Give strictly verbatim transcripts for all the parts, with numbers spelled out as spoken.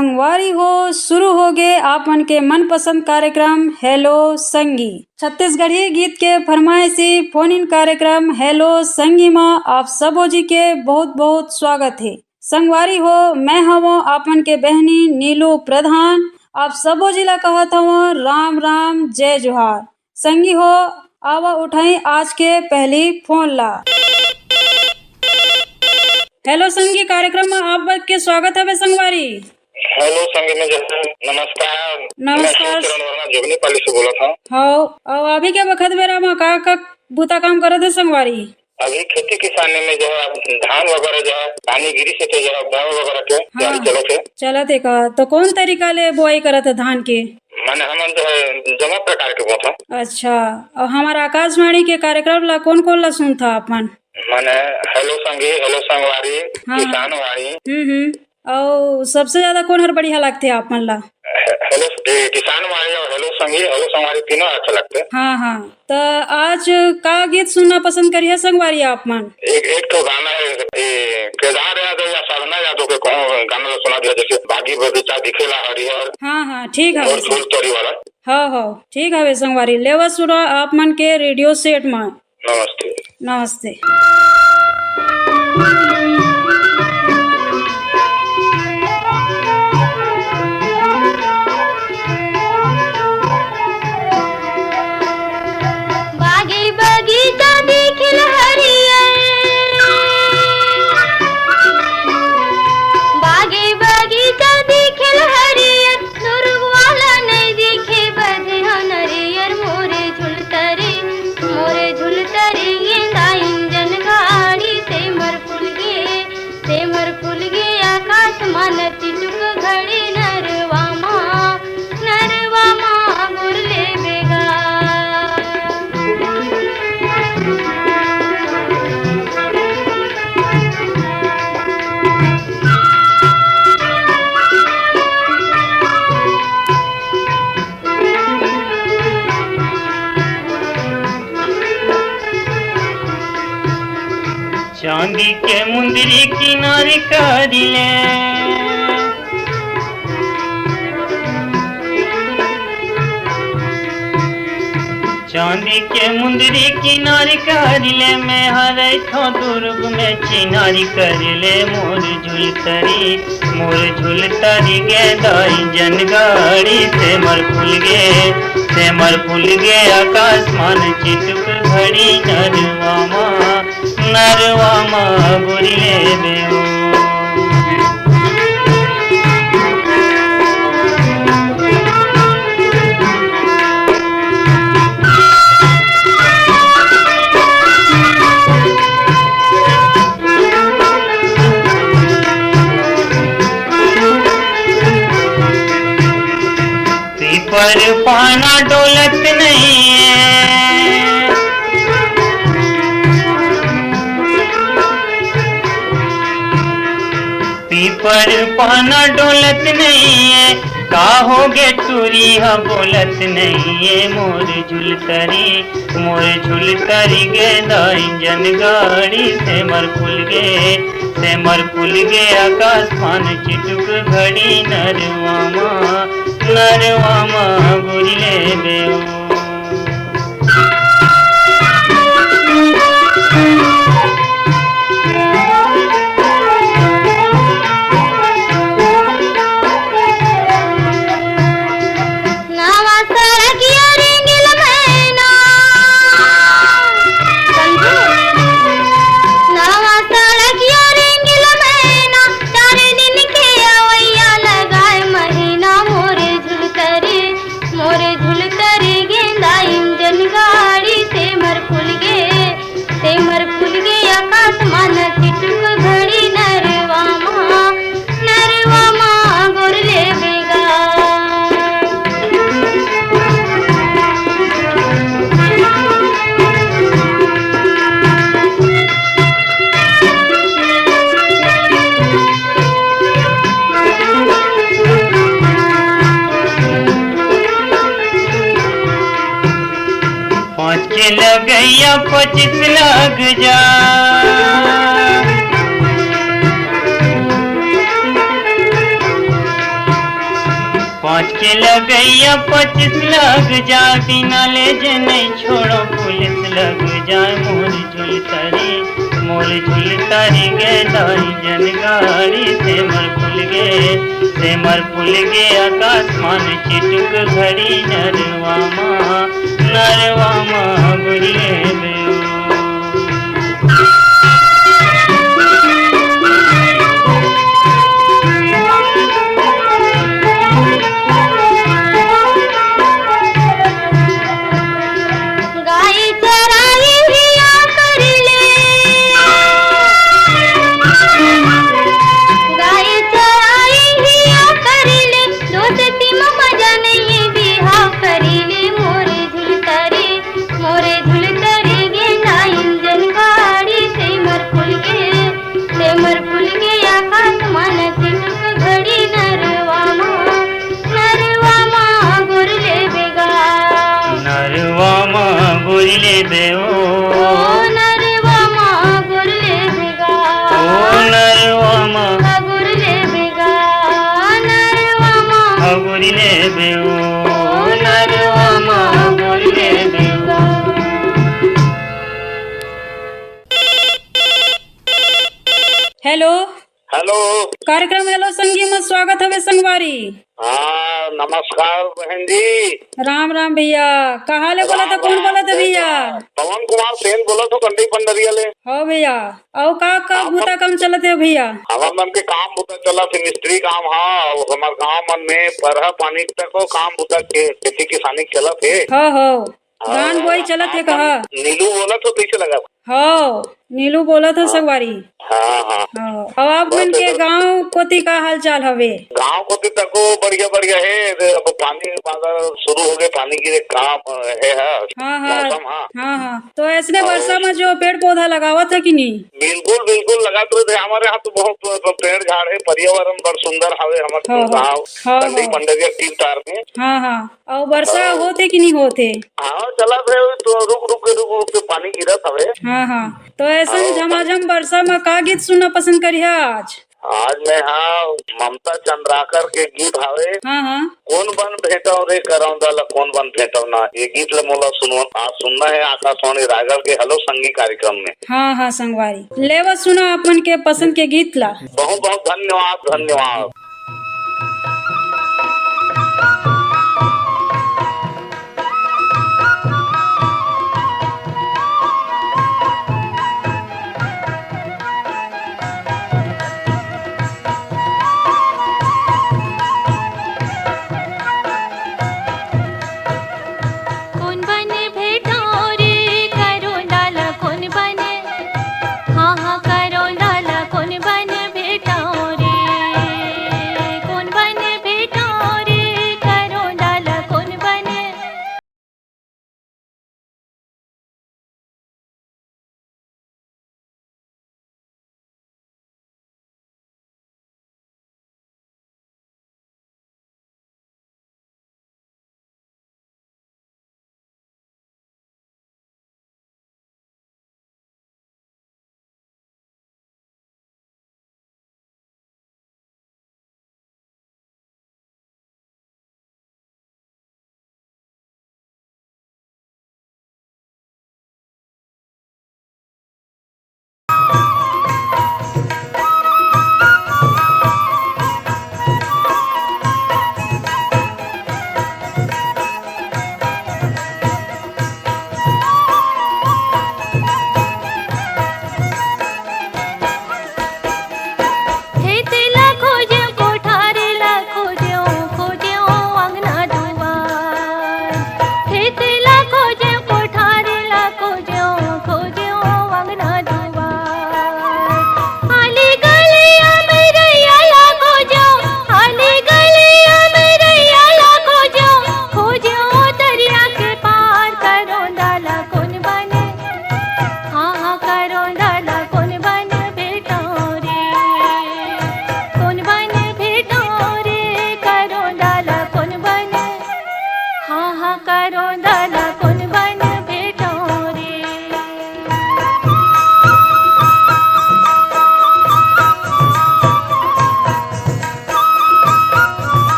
संगवारी हो, शुरू हो गे आप मन के मनपसंद कार्यक्रम हेलो संगी। छत्तीसगढ़ी गीत के फरमाइशी फोन इन कार्यक्रम हेलो संगी मा आप सबो जी के बहुत बहुत स्वागत हे। संगवारी हो, मैं हवं आप मन के बहनी नीलू प्रधान। आप सबो जी ला कहत हवं राम राम, जय जोहार। संगी हो, आवा उठाई आज के पहली फोन ला। हेलो संगी, कार्यक्रम में आप के स्वागत हवे संगवारी। हेलो संगी में जय, नमस्कार। नमस्कार। मैं शिवचरण वर्मा जोगनीपाली से बोलत हूँ। हाँ, और अभी के बखत बेरा में का का बूता काम करत है संगवारी? अभी खेती किसानी में जो है, अब धान वगैरह जो है, पानी गिरी से तो जो है, बोआई वगैरह के हाँ। तैयारी चलत है। चलत है का? तो कौन तरीका ले बोआई करत है धान के? माने हमन जो है, जमा प्रकार के बोथन। अच्छा, और हमारा आकाशवाणी के कार्यक्रम ला कौन कौन ला सुनता आप मन? माने हेलो संगी, हेलो संगवारी, हाँ, हाँ। किसान वाणी। हम्म, हम्म। और सबसे ज्यादा कौन हर बढ़िया लगथे आप मन ला? हे-, हेलो, ए, किसान वाणी और हेलो संगी, हेलो संगवारी तीनों अच्छा लगथे। हाँ, हाँ। त आज का गीत सुनना पसंद करिए संगवारी आप मन? एक, एक ठो गाना है, ए, केदार यादव या साधना यादव के कौन गाना ला सुना दिया, जैसे बागी बगीचा दिखेला हरियर। हाँ, हाँ, ठीक है और वैसे। झूल तरी वाला। हाँ, हाँ, ठीक हवे संगवारी, लेवा सुना आप मन के रेडियो सेट मा। नमस्ते। नमस्ते। बागी बगीचा दिखिल हरियर, बागी बगीचा दिखिल हरियर, सुरुग वाला नहीं दिखे बधे हो नरियर, मोरे झुलतरी, मोरे झुलतरी गेंदा इंजन गाड़ी, सेमर फूल गे, सेमर फूल गे आकाश मान चिचुक घड़ी, नरवा मा, नरवा मा गुरले बेगा। चांदी के मुंदरी किनारी करी ले, चांदी के मुंदरी किनारी करी ले, मैं हरई थो दुर्ग में चिनारी करी ले, मोर झुलतरी, मोर झुलतरी गे दाई जन गाड़ी, सेमर फूल गे, सेमर फूल गे आकाश मान चिटुक घड़ी, नरवा मा, नरवा मा गोरी ले बेऊ। पीपर पाना डोलत नहीं है, पीपर पाना डोलत नहीं है, का हो गे टूरी हा बोलत नहीं है, मोर झुलतरी, मोर झुलतरी गे दाई जन गाड़ी, सेमर फूल गे, सेमर फूल गे आकाश मान चिटुक घड़ी, नरवा मा, नरवा मा गोरी ले बेऊ। नवा सड़किया रेंगिल मैना, समझे? नवा सड़किया रेंगिल मैना, चार दिन के अवैया लगाए महीना, मोरे झुलतरी, मोरे झुलतरी गेंदा इंजन गाड़ी, सेमर फूल गे, सेमर फूल गे आकाश मान चिटुक घड़ी, नरवा मा, नरवा मा गोर ले बेगा। पाँच के लगैया पच्चीस लग जा। के लगैया पच्चीस लग जाए, बिना ले जे नहीं छोड़ो पुलिस लग जाए। मोर झुलतारी, मोर झुलतारी गे दाई जन गाड़ी, सेमर फूल गे, सेमर फूल गे आकाश मान चिटुक घड़ी, नरवा मा, नरवा मा गुरले बेऊ। गाय चराई हिया कर ले, गाय चराई हिया कर ले, दोस्ती म मजा नहीं बिहाव कर ले, मोरे झुलतारी, मोरे झुलतारी गेंदा इंजन गाड़ी, सेमर फूल गे, सेमर फूल गे आकाश मान चिटुक घड़ी, नरवा मा, नरवा मा गुरले बेगा। नरवा मा गुरले बे ओ। ओ नरवा मा गुरले बेगा। ओ नरवा मा गुरले बेगा। नरवा मा गुरले बे ओ। ओ नरवा मा गुरले बेगा। हेलो। हेलो। कार्यक्रम हेलो संगी में स्वागत हवे संगवारी। हाँ, नमस्कार बहन जी। राम राम भैया, कहाँ ले बोलत हे, राम कौन राम, बोलत हे जय भैया? जवान। पवन कुमार सेन बोलत हो, कंडी पंडरिया ले। हो भैया, अउ का का आप बूता काम चलत हे भैया? हमर मन के काम बूता चलत हे, मिस्त्री काम। हाँ, अउ हमर गांव मन में परहा पानी तक वो काम बूता के खेती किसानी चलत हे। हो, हो। हाँ, धान बोई चलत हे आप कहा? मन नीलू बोलत हो, कैसे लगा? हो, नीलू बोलत हो हाँ। संगवारी। हाँ, हाँ। हाँ। अउ आप मन के गांव कोती का हाल चाल हवे? गांव कोती तको बढ़िया, बढ़िया हे। अब पानी बादल शुरू हो गए, पानी गिरे काम हे, हा। हाँ, हाँ। मौसम, हाँ। हाँ, हाँ। तो ऐसने और बरसा में जो पेड़ पौधा लगावत हे कि नहीं? बिल्कुल, बिल्कुल लगात रहिथे। हमर यहाँ तो बहुत पेड़ झाड़ हे, पर्यावरण बड़ सुंदर हवे हमर हाँ, हाँ। गांव, हाँ, कंडी हाँ। पंडरिया तीर तार में। हाँ, हाँ। अउ बरसा हाँ। होथे कि नहीं होथे? हाँ, चलत हे, तो रुक रुक के, रुक रुक के पानी गिरत हवे। हाँ, हाँ। तो ऐसन हाँ, झमाझम बरसा में का गीत सुनना पसंद करिहा आज? आज मैं, हाँ, ममता चंद्राकर के गीत हवे। हाँ, हाँ। कोन बन भेंटव रे करौंदा ला, कोन बन भेंटव ना, ये गीत ला मोला सुनवा, आज सुनना हे आकाशवाणी रायगढ़ के हेलो संगी कार्यक्रम में। हाँ, हाँ, संगवारी। लेवा सुना अपन के पसंद के गीत ला। बहुत बहुत धन्यवाद, धन्यवाद। कोन बन भेंटव रे करौंदा ला, कोन बन, हाँ, हाँ, करौंदा ला, कोन बन भेंटव रे, कोन बन भेंटव रे कर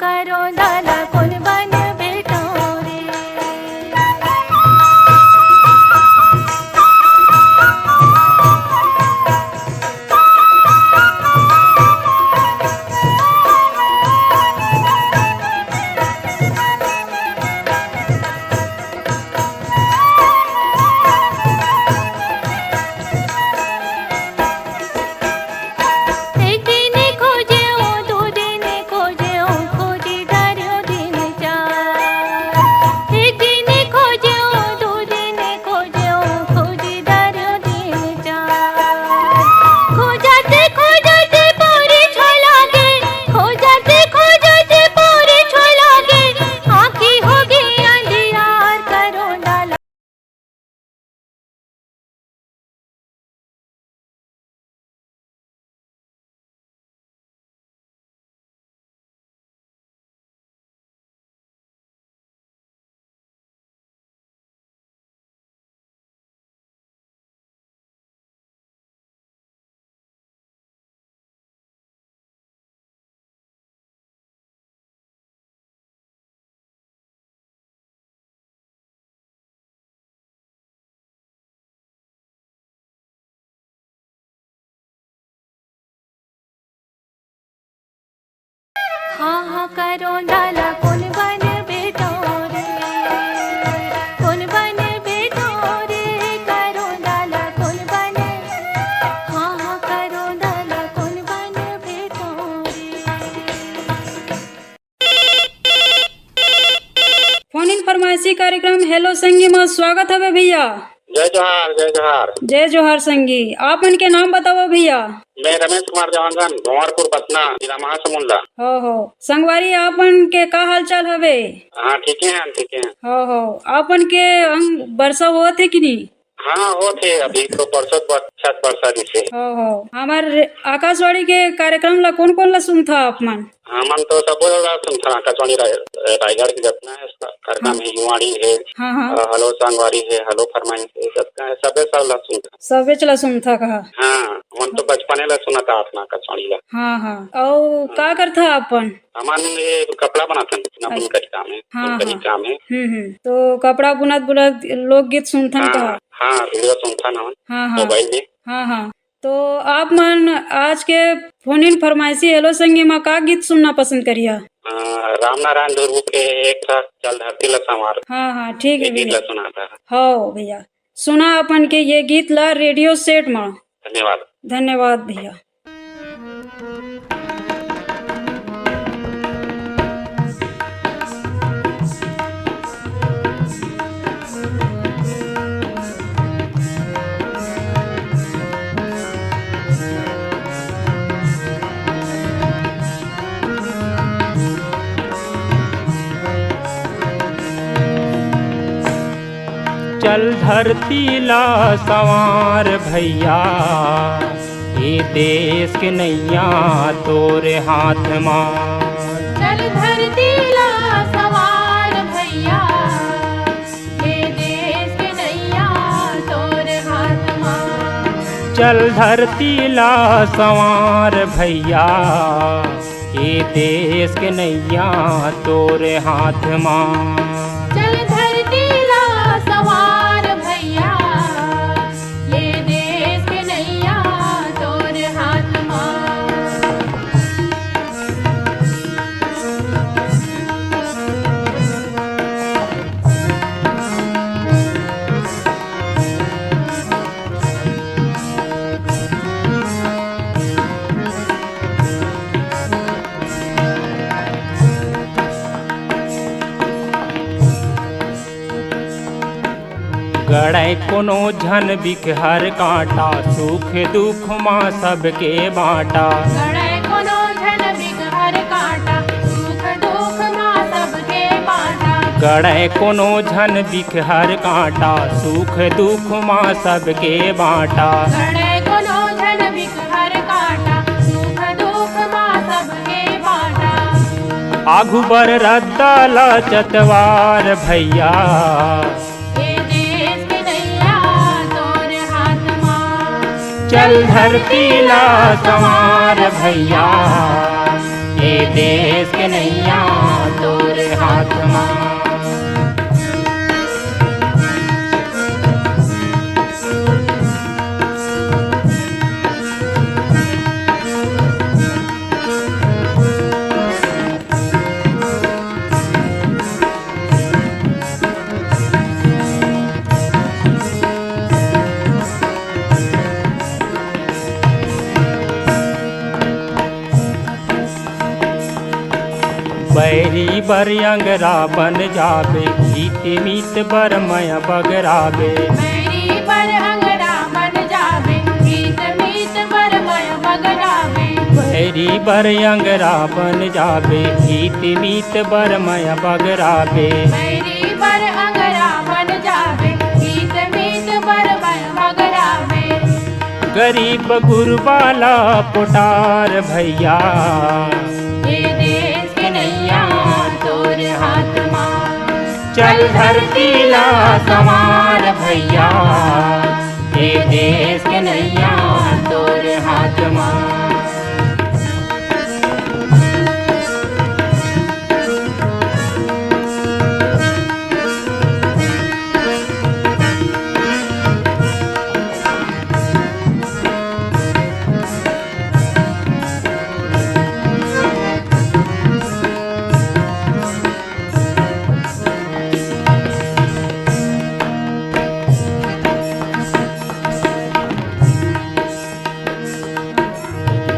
करोंदा ला कोन बन बेटो रे। एक दिन खोजे ओ, दू दिन खोजे ओ, खोजी डार्यो दिन चार। एक दिन खोजे ओ, दू दिन खोजे ओ, खोजी डार्यो दिन चार। खोजत खोजत पूरी छोला गे, खोजत खोजत पूरी छोला गे, आँखी होगे अंधियार। करोंदा ला हाँ हाँ करोंदा ला कोन बन बेटो रे, कोन बन बेटो रे, करोंदा ला कोन बन, हाँ हाँ करोंदा ला कोन बन बेटो रे। फोन इन फरमाइशी कार्यक्रम हेलो संगी मा स्वागत हवे भैया। जय जोहार, जय जोहार। जय जोहार संगी, आप मन के नाम बतावव भैया। मैं रमेश कुमार देवांगन, भंवरपुर बसना, जिला महासमुंद ला। हो हो संगवारी, आप मन के का हालचाल हवे? हाँ ठीक है, हम ठीक है। हो हो, आप मन के अंग बरसा होत हे कि नहीं? हाँ, होत हे, अभी तो परसों बर-, छत बरसा दिस हे। हो हो, हमर आकाशवाणी के कार्यक्रम ला कोन कोन ला सुनथा आप मन? हमन तो सबो ला सुनथन, आकाशवाणी राय-, रायगढ़ के जतना हे, कार्यक्रम हाँ। हे, युवाणी हे, हाँ, हाँ। अ, हेलो संगवारी हे, हेलो फरमाइश हे, जतना हे, सबे सब ला सुनथन। सबेच ला सुनथा कहा? हाँ, हमन तो बचपने ला सुनत आथन आकाशवाणी ला। हाँ, हाँ। अउ हाँ। का करथा अपन? हमन ये कपड़ा बनाथन, अपना हाँ। बुनकरी काम हे, हाँ, बुनकरी हाँ। काम हे। हम्म, हम्म। तो कपड़ा बुनत बुनत लोकगीत सुनथन हाँ, कहा? हाँ, रेडियो सुनथन हमन, हाँ, हाँ। मोबाइल में। हाँ, हाँ। तो आप मन आज के फोन इन फरमाइशी हेलो संगी मा का गीत सुनना पसंद करिहा? अ, रामनारायण धुर्बू के एक ठा चल धरती ला संवार। हाँ, हाँ, ठीक ये हे गीत भैया। ला सुनाथा। हव भैया, सुना अपन के ये गीत ला रेडियो सेट मा। धन्यवाद। धन्यवाद भैया। चल धरती ला संवार भैया, ए देश के नैया तोरे हाथ मा। चल धरती ला संवार भैया, ए देश के नैया तोरे हाथ मा। चल धरती ला संवार भैया, ए देश के नैया तोरे हाथ मा। चल धरती ला संवार भैया, ये देश के नैया तोर हाथ मा। गड़े कोनो झन बिकहर कांटा, सुख दुख मा सबके बांटा। गड़े कोनो झन बिकहर कांटा, सुख दुख मा सबके बांटा। गड़े कोनो झन बिकहर कांटा, सुख दुख मा सबके बांटा। गड़े कोनो झन बिकहर कांटा, सुख दुख मा सबके बांटा। आघू बर रद्दा ला चतवार भैया। ए देश के नैया तोर हाथ मा। चल धरती ला संवार भैया। ये देश के नैया तोर हाथ मा। बैरी बर अंगरा बन जाबे, हित मीत बर मया बगराबे। बैरी बर अंगरा बन जाबे, हित मीत बर मया बगराबे। बैरी बर अंगरा बन जाबे, हित मीत बर मया बगराबे। बैरी बर अंगरा बन जाबे, हित मीत बर मया बगराबे। गरीब गुरबा ला पोटार भैया, ये देश के नैया तोर हाथ मा। चल धरती ला संवार भैया, ये देश के नैया तोर हाथ मा।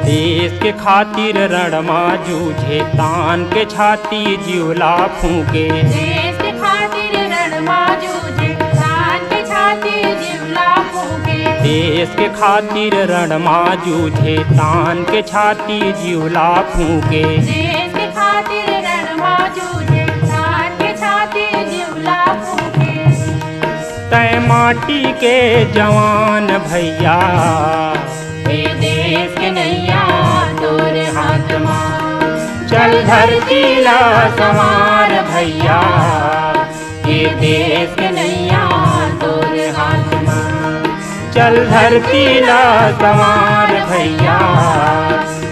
देश के खातिर रण मा जूझे, तान के छाती जीव ला फूंके। देश के खातिर रण मा जूझे, तान के छाती जीव ला फूंके। देश के खातिर रण मा जूझे, तान के छाती जीव ला फूंके। देश के खातिर रण मा जूझे, तान के छाती जीव ला फूंके। तै माटी के जवान भैया, ये देश के नैया तोर हाथ मा। चल धरती ला संवार भैया, ये देश के नैया तोर हाथ मा। चल धरती ला संवार भैया,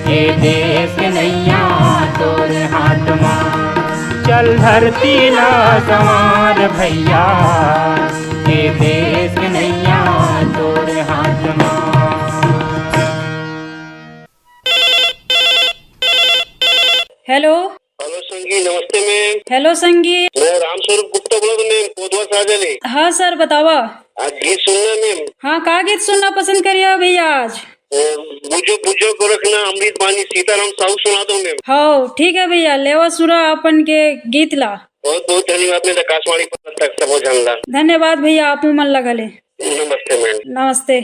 ये देश के नैया तोर हाथ मा। चल धरती ला संवार भैया, ये देश के नैया तोर हाथ मा। हेलो। हेलो संगी, नमस्ते मैम। हेलो संगी। मैं रामस्वरूप गुप्ता बोलत हूँ मैम, कोतवाल साजा ले। हाँ सर, बतावा। आज गीत सुनना मैम। हाँ, का गीत सुनना पसंद करिया भैया आज? अ, बुझो बुझो गोरखना अमृत बानी सीताराम साहू सुना दो मैम। हाँ, ठीक है भैया, लेवा सुना अपन के गीत ला। बहुत बहुत धन्यवाद मैम, आकाशवाणी पर तक सब झन ला। धन्यवाद भैया, आपू मन लगा ले। नमस्ते मैम। नमस्ते।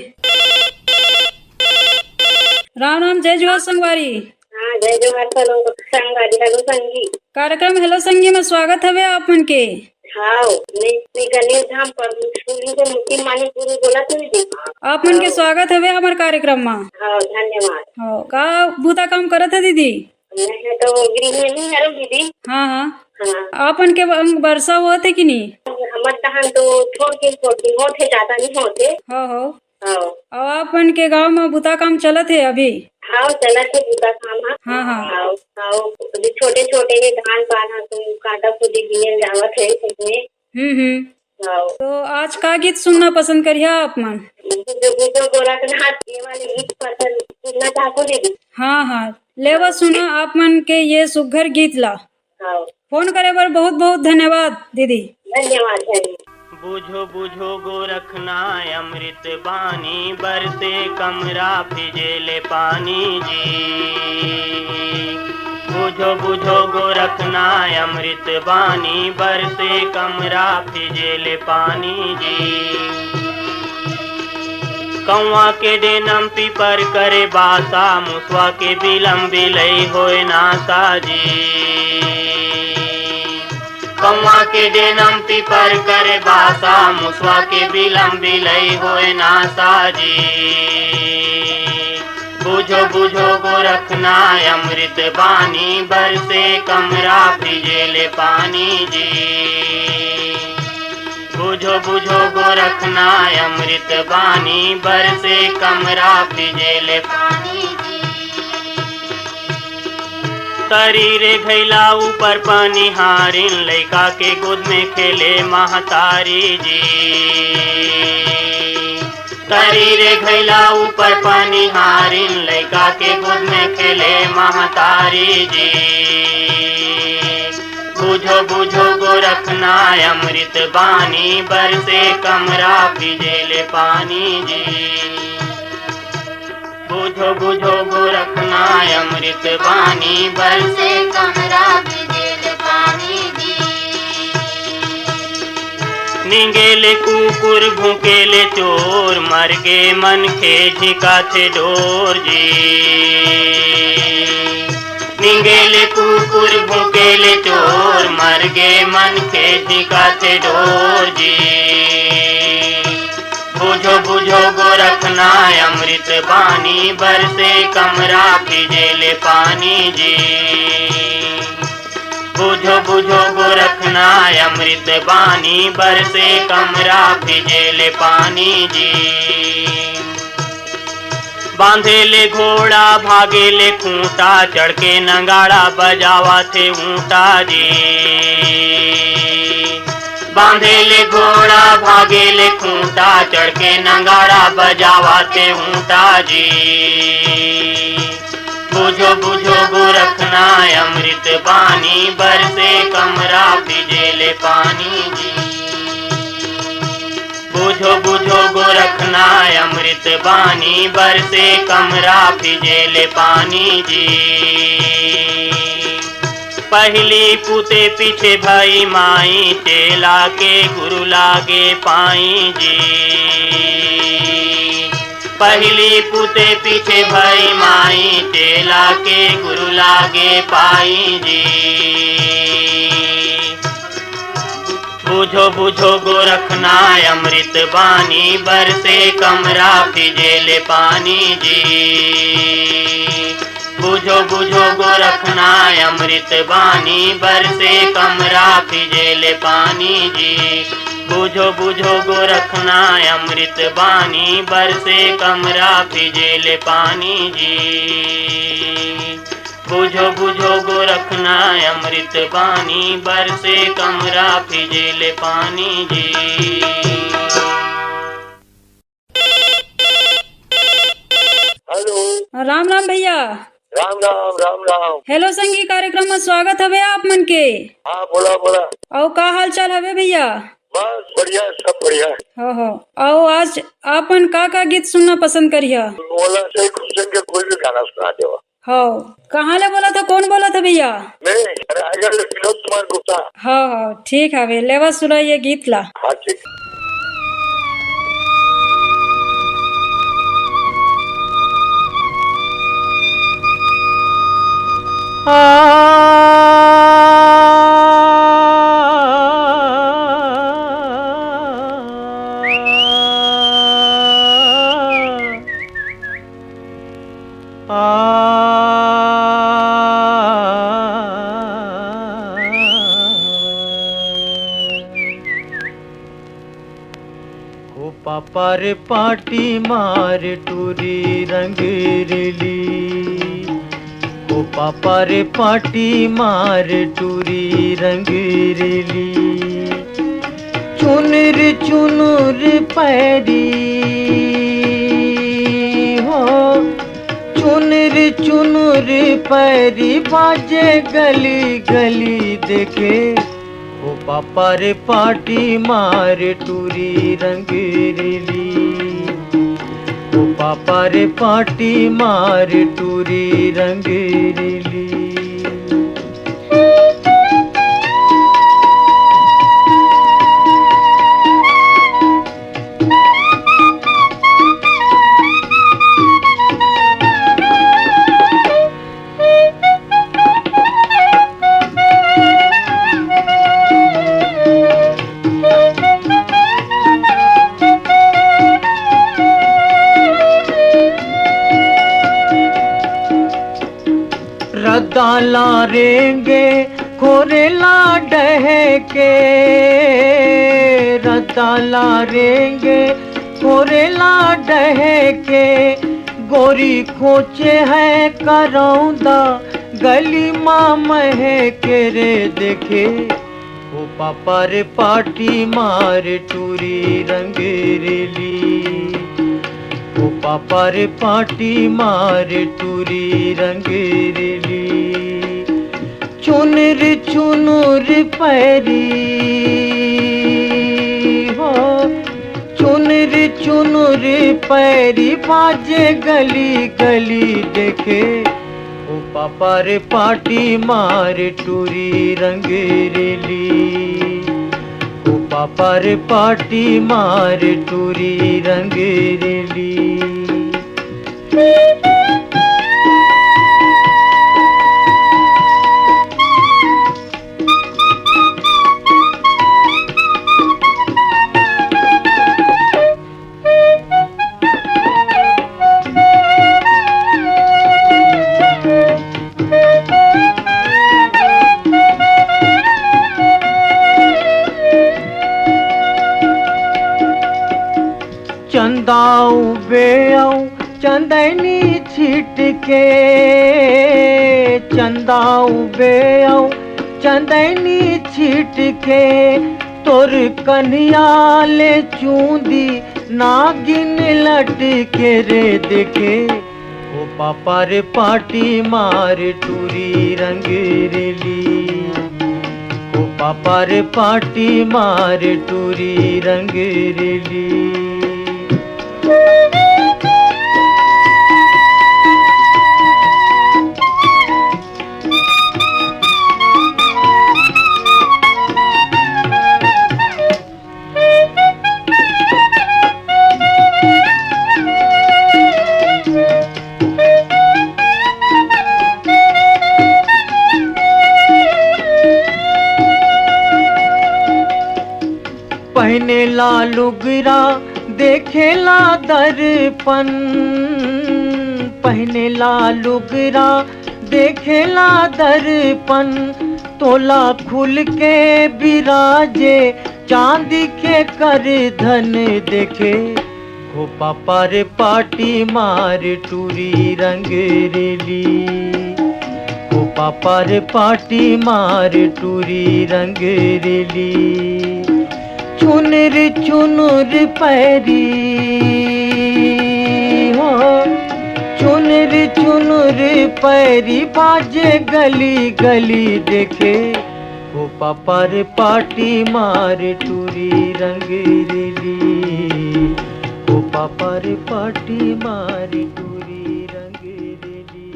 राम राम, जय जोहार संगवारी। हाँ, जय जोहार संगवारी। हेलो संगी। कार्यक्रम हेलो संगी में स्वागत हवे आप मन के। हाँ, मैं, मैं गणेश धाम पब्लिक स्कूल से मुक्ति मानिकपुरी बोलत हूँ दीदी। आप मन के हाँ। स्वागत हवे हमर कार्यक्रम में। हाँ, धन्यवाद। हाँ, का बुता काम करत है दीदी? मैं तो गृहिणी हरव दीदी। हाँ, हाँ। हाँ। आप मन के ब-, बरसा होत है कि नहीं? हमर तहन तो थोड़ के, थोड़ के होत है, ज्यादा नहीं होत है। हाँ, हाँ। हाँ। अउ आप मन के गांव में बुता काम चलत है अभी? हाँ, चलत है बुता काम, हाँ। हाँ, हाँ। हाँ, हाँ। अभी छोटे-छोटे के धान पान ह तो काटा कुटी दिए जावत है इसमें। हम्म, हम्म। हाँ। तो आज का गीत सुनना पसंद करिहा आप मन? बुझो बुझो गोरखनाथ, ये वाले गीत पसंद सुनना चाहते दीदी। हाँ, हाँ, लेवा सुना आप मन के ये सुघर गीत ला। हाँ। फोन करे बर बहुत बहुत धन्यवाद दीदी। धन्यवाद, धन्यवाद। बुझो बुझो गोरखना अमृत बानी, बरसे कमरा फिजे ले पानी जी। बुझो बुझो गोरखना अमृत बानी, बरसे कमरा फिजे ले पानी जी। कौआ के डेनम पीपर करे बासा, मुसवा के बिलम बिलई होए नासा जी। कौआ के डेनम पीपर करे बासा, मुसवा के बिलम बिलई होए नासा जी। बुझो बुझो गोरखना अमृत बानी, बरसे कमरा फिजे ले पानी जी। बुझो बुझो गोरखना अमृत बानी, बरसे कमरा फिजे ले पानी जी। तरी रे घैला ऊपर पनिहारिन, लइका के गोद में खेले महतारी जी। तरी रे घैला ऊपर पनिहारिन, लइका के गोद में खेले महतारी जी। बुझो बुझो गोरखना, अमृत बानी बरसे कमरा, पीजे ले पानी जी। बुझो बुझो गोरखना, अमृत बानी बरसे कमरा, पीजे ले पानी जी। निंगे ले कुकुर, भूके ले चोर, मर गे मनखे, झिंकाथे डोर जी। निंगे ले कुकुर, भूके ले चोर, मर गे मनखे, झिंकाथे डोर जी। बुझो बुझो गोरखना, अमृत बानी बरसे कमरा, पीजे ले पानी जी। बुझो बुझो गोरखना, अमृत बानी बरसे कमरा, पीजे ले पानी जी। बांधे ले घोड़ा, भागे ले खूंटा, चढ़ के नगाड़ा, बजावा थे ऊंटा जी। बांधे ले घोड़ा, भागे ले खूंटा, चढ़ के नगाड़ा, बजावा थे ऊंटा जी। बुझो बुझो गोरखना, अमृत बानी बरसे कमरा, पीजे ले पानी जी। बुझो बुझो गोरखना, अमृत बानी बरसे कमरा, पीजे ले पानी जी। पहिली पुते पीछे भाई माई, चेला के गुरु लागे पाई जी। पहिली पुते पीछे भाई माई, चेला के गुरु लागे पाई जी। बुझो बुझो गोरखना, अमृत बानी बरसे कमरा, पीजे ले पानी जी। बुझो बुझो गोरखना, अमृत बानी बरसे कमरा, पीजे ले पानी जी। बुझो बुझो गोरखना, अमृत बानी बरसे कमरा, पीजे ले पानी जी। बुझो बुझो गोरखना, अमृत बानी बरसे कमरा, पीजे ले पानी जी। हेलो। राम राम भैया। राम राम, राम राम। हेलो संगी, कार्यक्रम में स्वागत हवे आप मन के। हाँ, बोला, बोला। अउ का हाल चाल हवे भैया? बस बढ़िया, सब बढ़िया। हो हो। अउ आज आपन का का गीत सुनना पसंद करिहा? मोला से खुश के कोई भी गाना सुना देवा। हो, कहाँ ले बोलत हो, कौन बोलत हो भैया? मैं रायगढ़ ले विनोद कुमार गुप्ता। हो हो, ठीक हवे, लेवा सुना ये गीत ला। हाँ, ठीक। ओ पापा रे पाटी मार टूरी रंग रेली, ओ पापा रे पाटी मार टूरी रंग रेली। चुनुर चुनुर पैरी हो, चुनुर चुनुर पैरी बाजे गली गली देखे। ओ पापा रे पाटी मार टूरी रंग रेली, ओ पापा रे पाटी मार टूरी रंग रेली। रद्दा ला रेंगे खोरे ला डहे के, रद्दा ला रेंगे खोरे ला डहे के, गोरी खोचे है करौंदा गली मा महके रे देखे, ओ पापा रे पाटी मार टूरी रंग रेली, ओ पापा रे पाटी मार टूरी रंग रेली। चुनर चुनर पैरी हो, चुनर चुनर पैरी बाजे गली गली देखे, ओ पापा रे पाटी मार टूरी रंग रेली, ओ पापा रे पाटी मार टूरी रंग रेली। चंदाऊ बेऊ चंदैनी छिटके, चंदाऊ बेऊ चंदैनी छिटके, तोर कन्हिया ले चूंदी नागिन लटके रे देखे। ओ पापा रे पाटी मार टूरी रंग रेली, ओ पापा रे पाटी मार टूरी रंग रेली। पहने ला लुगरा देखे ला दर्पण, पहने ला लुगरा देखे ला दर्पण, तोला खुल के बिराजे चांदी के करधन देखे। ओ पापा रे पाटी मार टूरी रंग रेली, ओ पापा रे पाटी मार टूरी रंग रेली। चुनर चुनर पैरी हो, चुनर चुनर पैरी बाजे गली गली देखे। ओ पापा रे पाटी मार टूरी रंग रेली, ओ पापा रे पाटी मार टूरी रंग रेली,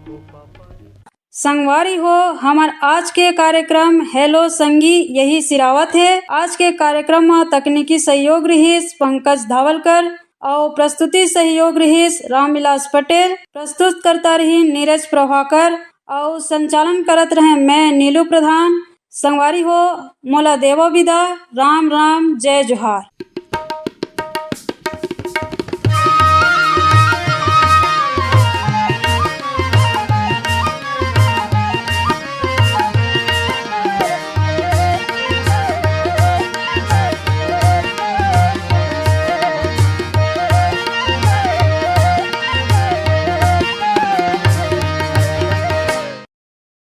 ओ पापा रे। संगवारी हो, हमर आज के कार्यक्रम हेलो संगी यही सिरावत हे। आज के कार्यक्रम म तकनीकी सहयोग रहिस पंकज धावलकर अउ प्रस्तुति सहयोग रहिस रामविलास पटेल। प्रस्तुतकर्ता रहिन नीरज प्रभाकर अउ संचालन करत रहें मैं नीलू प्रधान। संगवारी हो, मोला देवो विदा, राम राम, जय जोहार।